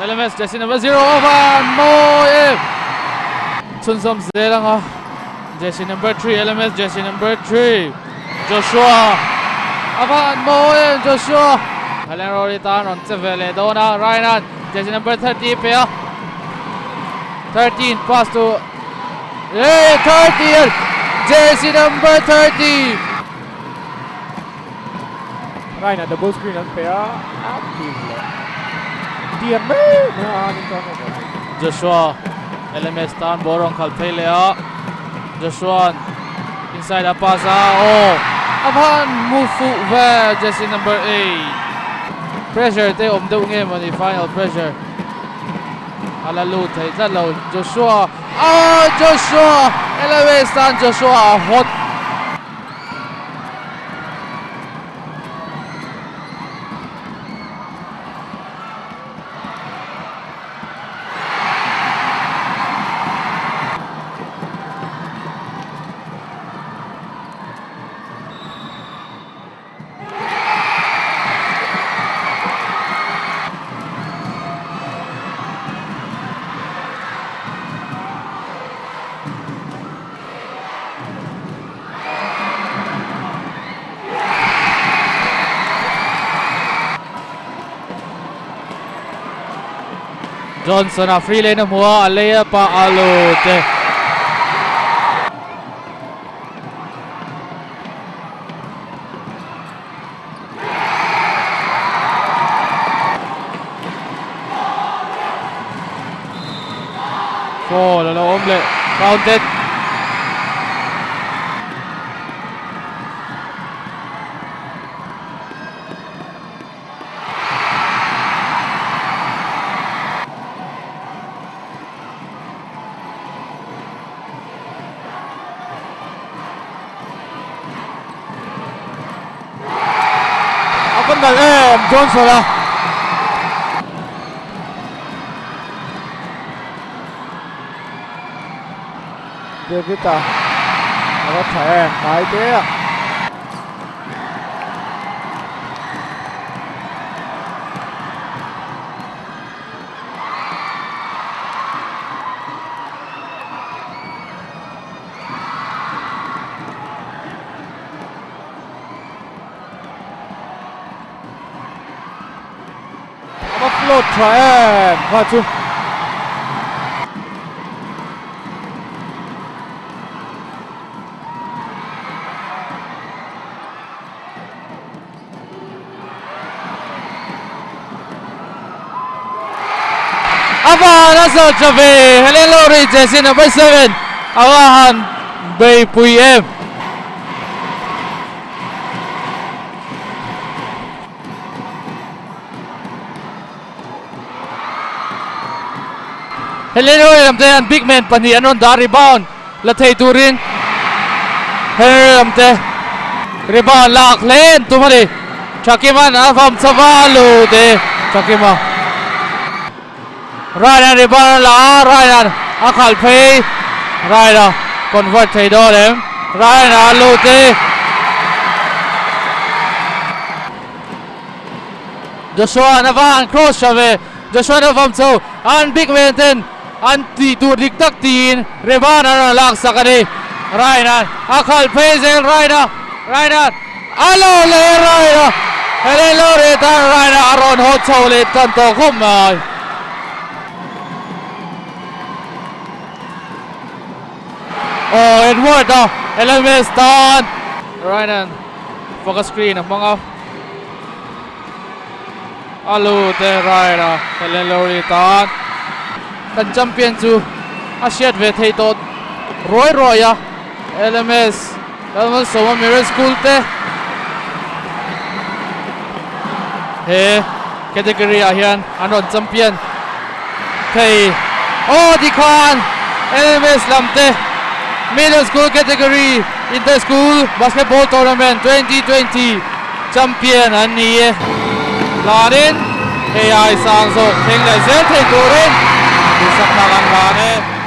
LMS jersey number 0 a van mawi em. Chhunzawm zel anga jersey number 3 LMS jersey number 3 Joshua a van mawi em Joshua. Helen Rory tan rawn che ve leh dawn a Ryan jersey number 30 pe a 13 pass to eh 30 jersey number 30. Ryan-a double screen an pe a, a ti leh diam mai mai a an intan a ni. Joshua LMS tan ball rawn khalh phei leh a, Joshua'n inside a pass a, aw a van mu fuh ve jersey number 8. Pressure te awm deuh nge mawni final pressure a la lut thei tlat lo Joshua aw Joshua LMS tan Joshua a hot. Johnson a free lane a hmu a, a lei a pa a lut e. Foul a lo awm leh counted. A va nalh em Johnson a. David a a va tha em hnai te a. A va float tha em kha chu. A van a zawt tha ve Helen Lowry jersey number 7 a va han beipui em. Helen Lowry lam te hian big man pahnih an rawn dah rebound la thei turin Helen Lowry lam te rebound lak hle an tum a ni. Thakima'n a vawm chho va a lut e Thakima. Ryan-a'n rebound a la a, Ryan-a'n a khalh phei. Ryan-a convert thei dawn em? Ryan-a a lut e. Joshua na va an cross tha ve, Joshua na vawm chho, an big man ten an tih tur dik tak tiin Revan an rawn lak sak a ni. Ryan-a'n a khalh phei zel, Ryan-a, Ryan-a'n a lo leh Ryan-a, Helen lo reh tan Ryan-a a rawn haw chho leh tan tawh khawp mai. Aw Edward-a LMS tan Ryan-a'n focus screen a hmang a. A lut e Ryan-a Helen Lowry tan kan champion chu a hriat ve thei tawh ruai ruai a LMS Lalmalsawma Mirror School te he category ah hian an rawn champion thei aw tikhan LMS lam te Middle School category Inter School Basketball Tournament 2020 Champion an ni e. Hlanin hei ai sang zawk thleng leh zel thei turin duhsakna kan hlan e.